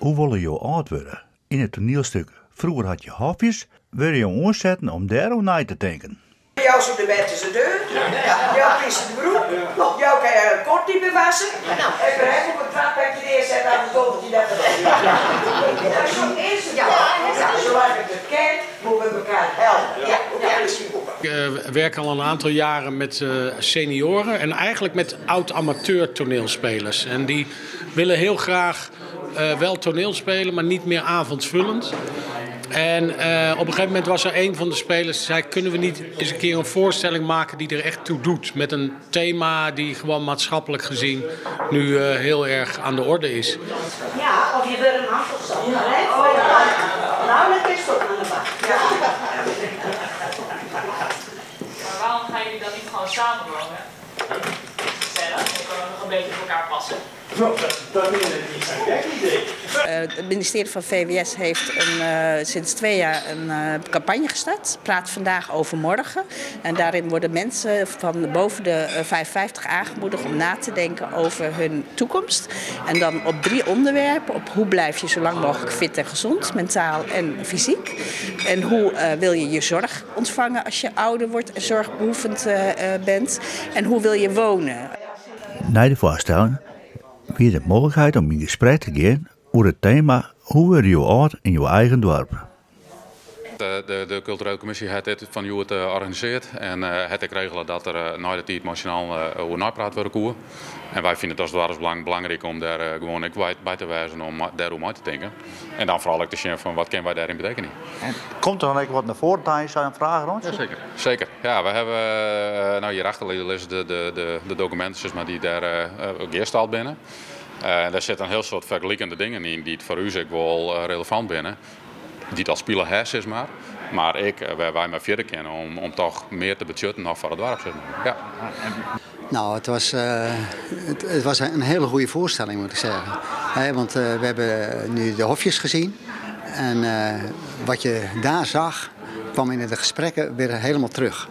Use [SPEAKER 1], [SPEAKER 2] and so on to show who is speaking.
[SPEAKER 1] Hoe wolle jo âld wurde? Yn it toanielstik Froeger had je hofjes wurde jo oansetten om dêroer nei te tinken.
[SPEAKER 2] Jou ze de berte de deur, jou pisse de broek, jou kan je een kont niet meer wassen. En we hebben op een trapje neerzet aan de die dat Nou, zo is het. Ja, zolang ik het ken, moeten we elkaar helpen. Ja,
[SPEAKER 3] Ik werk al een aantal jaren met senioren en eigenlijk met oud-amateur toneelspelers. En die willen heel graag wel toneel spelen, maar niet meer avondvullend. En op een gegeven moment was er een van de spelers die zei: Kunnen we niet eens een keer een voorstelling maken die er echt toe doet? Met een thema die gewoon maatschappelijk gezien nu heel erg aan de orde is.
[SPEAKER 4] Ja, of je wil een hand of zo. Ja. Nou, dat is toch aan de bak.
[SPEAKER 2] Ja.
[SPEAKER 5] Maar waarom gaan jullie dan niet gewoon samen wonen? Gezellig, dan kunnen we nog een beetje voor elkaar passen.
[SPEAKER 6] Dat is niet zo'n gek idee.
[SPEAKER 7] Het ministerie van VWS heeft sinds 2 jaar een campagne gestart. Praat vandaag over morgen. En daarin worden mensen van boven de 55 aangemoedigd om na te denken over hun toekomst. En dan op drie onderwerpen. Op hoe blijf je zo lang mogelijk fit en gezond, mentaal en fysiek. En hoe wil je je zorg ontvangen als je ouder wordt en zorgbehoevend bent. En hoe wil je wonen.
[SPEAKER 1] Nei de foarstelling wie de mooglikheid om yn gesprek te gean oer it tema Hoe wurde jo âld yn jo eigen doarp.
[SPEAKER 8] De culturele commissie hat dit fan hjoed organisearre en hat ek regele dat der nei de tiid nasjonaal oer neipraat wurde koe. En wy fine it as doarpsbelang belangryk om dêr gewoan ek by te wêzen om dêroer mei te tinken. En dan foaral ek te sjen fan wat kinne wy dêryn betekenje.
[SPEAKER 1] En komt der dan ek wat nei foaren tidens in fragerûntsje?
[SPEAKER 8] Ja, seker. Seker. Ja, we hawwe, no, hjirachter lizze de dokuminten, sis mar, dy't dêr gearstald binne. Dêr sitte in hiel soad fergelikende dingen yn dy't foar ús ek wol relevant binne. Dy't al spile ha, sis mar. Mar ek wêr't wy mei fierder kinne om toch mear te betsjutten noch foar it doarp, sis mar. Ja.
[SPEAKER 9] Nou, het was een hele goede voorstelling, moet ik zeggen. Want we hebben nu de hofjes gezien. En wat je daar zag, kwam in de gesprekken weer helemaal terug.